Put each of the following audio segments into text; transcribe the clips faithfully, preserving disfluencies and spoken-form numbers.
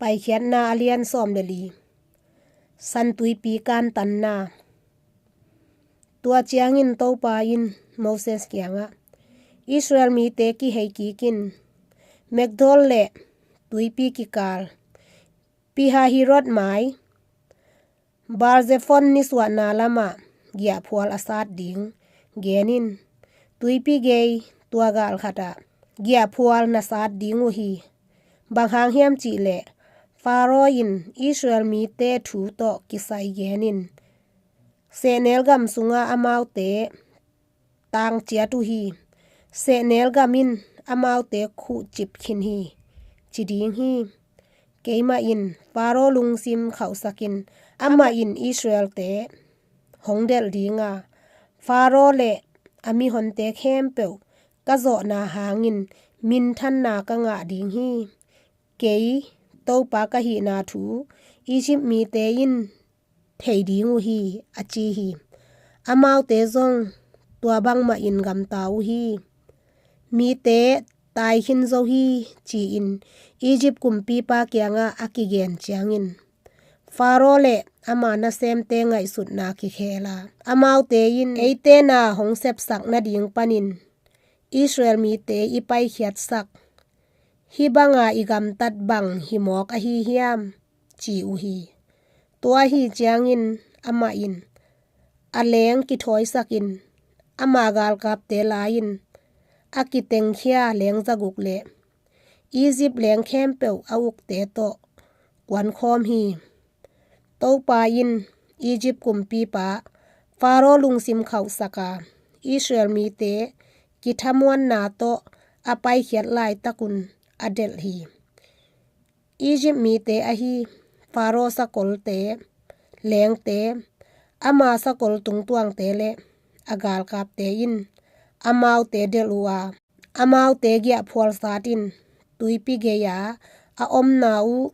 Paikhiatna a lian sawm le li. San Tuipi kantanna. Tua ciangin Topa in Moses kiangah, Israel mite kihei kik in, Migdol le tuipi kikal, Pi-hahirot mai, Baal-zephon nisuahna lamah giahphual a sat ding gen in. Tuipi gei tua galkhatah giahphual na sat ding uh hi. Bang hang hiam cih leh, Faro in Israel mite thu tawh kisai gen in, sehnel gam sungah amaute tang ciat uh hi. Sehnel gam in amaute khuhcip khin hi, ci ding hi. Keimah in Faro lungsim khauhsak in, amah in Israelte hong delh ding a, Faro le a mihonte khempeuh ka zawhna hangin minthanna ka ngah ding hi. Kei Topa ka hihna thu Egypt mite in thei ding uh hi, a ci hi. Amaute zong tua bangmah in gamta uh hi. Mite tai khin zo hi, ci-in Egypt kumpipa kiangah a kigen ciangin, Faro le ama nasemte ngaihsutna kikhel a, amaute in, eite na hong sepsak nading panin Israel mite i paikhiatsak, hih banga i gamtat bang hi mawk ahi hiam, ci uh hi. Tua ahi ciangin amah in a leng kithawisak in, ama galkapte la-in a kitengkhia leng zaguk le Egypt leng khempeuh a ukte tawh kuankhawm hi. Topa in Egypt kumpipa Faro lungsim khauhsak a, Israel mite kithamuanna tawh a paikhiat laitakun a delh hi. Egypt mite ahi Faro sakolte, lengte, ama sakol tungtuangte le a galkapte in amaute delh uh a, amaute giahphual sat in tuipi gei-a a omna uh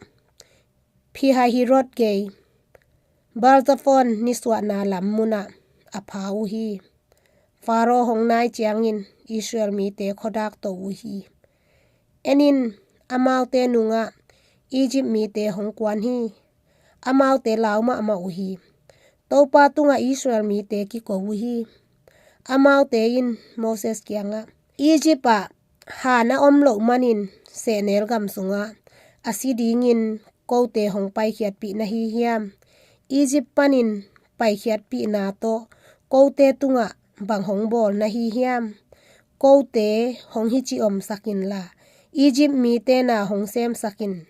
Pi-hahirot gei, Baal-zephon nisuahna lam munah a pha uh hi. Faro hong nai ciangin Israel mite khuadak to uh hi. En in, amaute nungah Egypt mite hong kuan hi. Amaute lau mahmah uh hi. Topa tungah Israel mite kiko uh hi. Amaute in Moses kiangah, Egypt ah han a om loh manin sehnel gam sungah a si dingin kote hong paikhiatpih na hi hiam? Egypt panin paikhiatpihna tawh kote tungah bang hong bawl na hi hiam? Kote hong hici omsak inla, Egypt mite na hong semsak in,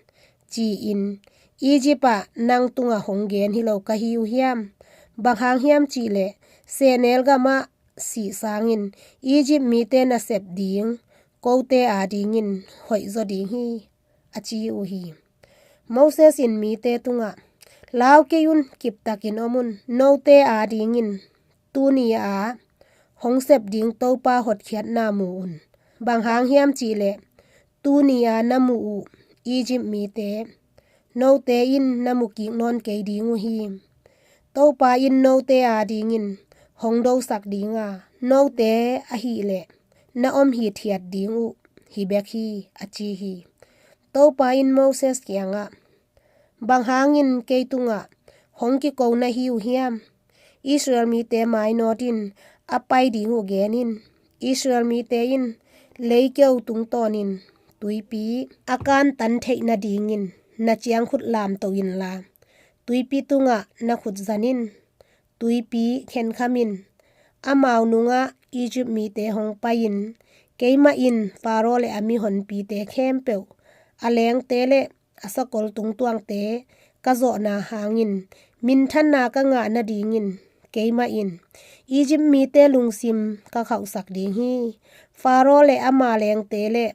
ci-in Egypt ah nang tungah hong gen hi lo ka hi uh hiam? Bang hang hiam cih leh sehnel gamah sih sangin Egypt mite nasep ding kote adingin hoihzaw ding hi, a ci uh hi. Moses in mite tungah, lau kei un, kiptakin om un, note adingin tuni-a hong sep ding Topa hotkhiatna mu un. Bang hang hiam cih leh tuni-a na muh uh Egypt mite note in na mu kik nawn kei ding uh hi. Topa in note adingin hong dosak ding a, note ahih leh na om hithiat ding uh hi bek hi, a ci hi. Topa in Moses kiangah, bang hangin kei tungah hong kiko na hi uh hiam? Israel mite mainawt in a pai ding uh gen in. Israel mite in leikeu tungtawnin tuipi a kantan theih nadingin na ciangkhut lamto inla, tuipi tungah na khut zan in. Tuipi khenkham in. Amau nungah Egypt mite hong pai-in, keimah in Faro le a mihonpite khempeuh, a lengte le a sakol tungtuangte ka zawhna hangin minthanna ka ngah nadingin keimah in Egypt mite lungsim ka khauhsak ding hi. Faro le ama lengte le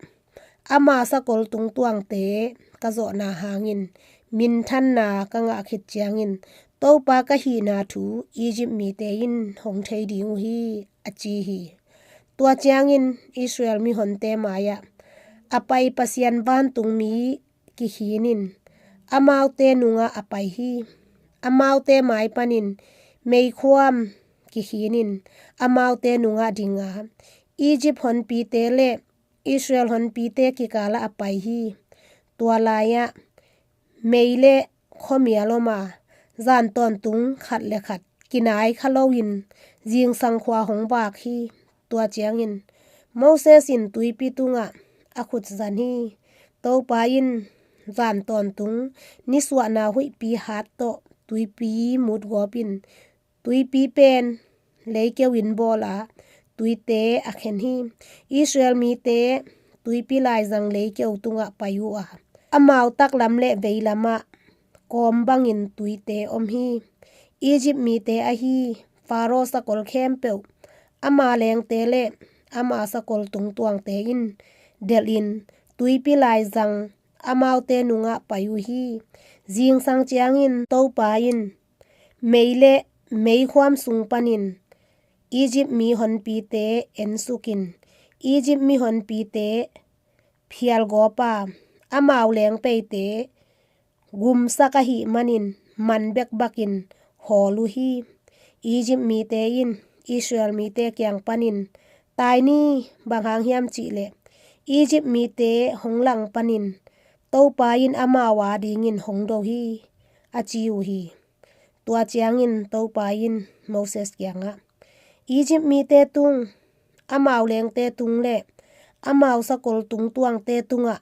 ama sakol tungtuangte ka zawhna hangin minthanna ka ngah khit ciangin Topa ka hihna thu Egypt mite in hong thei ding uh hi, a ci hi. Tua ciangin Israel mihonte mai-ah a pai Pasian vantungmi kikhin in amaute nungah a pai hi. Amaute mai panin meikhuam kikhin in amaute nungah ding a, Egypt honpite le Israel honpite kikalah a pai hi. Tua lai-ah mei le khuamial om a, zan tawntung khat le khat kinai kha loin zingsang khua hong vak hi. Tua ciangin Moses in tuipi tungah a khut zan hi. Topa in zan tawntung nisuahna huihpi hat tawh tuipi mut gawpin tuipi pen leikeu in bawl a, tuite a khen hi. Israel mite tuipi laizang leikeu tungah pai uh a, amau taklam le veilamah kawm bangin tuite om hi. Egypt mite ahi Faro sakol khempeuh, ama lengte le ama sakol tungtuangte in delhin tuipi laizang amaute nungah pai uh hi. Zingsang ciangin Topa in mei le meikhuam sung panin Egypt mi honpite ensukin Egypt mi honpite phialgawp a, amau lengpeite gumsak ahih manin man bekbakin hawl uh hi. Egypt mite in Israel mite kiang panin, tai ni, bang hang hiam cihleh Egypt mite hong lang panin Topa in amau adingin hong do hi, a ci uh hi. Tua ciangin Topa in Moses kiangah, Egypt mite tung, amau lengte tung le amau sakol tungtuangte tungah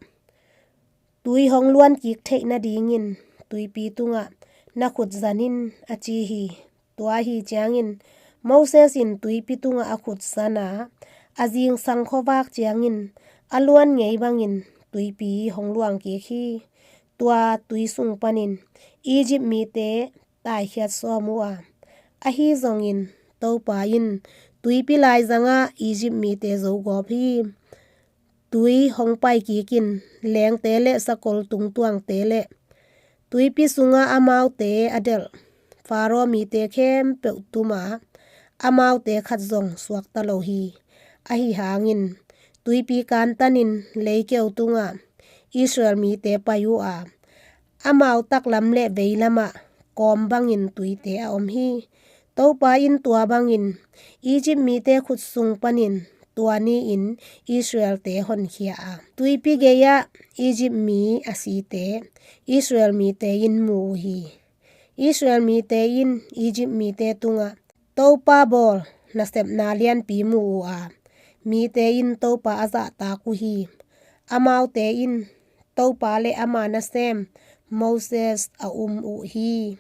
tui hong luan kik theih nadingin tuipi tungah na khut zan in, a ci hi. Tua ahi ciangin Moses in tuipi tungah a khut zan a, a zingsang khuavak ciangin a luan ngei bangin tuipi hong luang kik hi. Tua tui sung panin Egypt mite taikhiat sawm uh a, ahi zongin Topa in tuipi laizangah Egypt mite zogawp hi. Tui hong pai kikin lengte le sakol tungtuangte le tuipi sunga amaute a delh Faro mite khempeuh tuma amaute khat zong suakta lo hi. Ahi hangin tuipi kantanin leikeu tunga Israel mite pai uh a, amau taklam le veilamah kawm bangin tuite a om hi. Topa in tua bangin Egypt mite khut sung panin tua ni-in Israelte honkhia a, tuipi gei-ah Egypt mi a site Israel mite in mu uh hi. Israel mite in Egypt mite tungah Topa bawl nasepna lianpi mu uh a, mite in Topa a zahtak uh hi. Amaute in Topa le ama nasem Moses a um uh hi.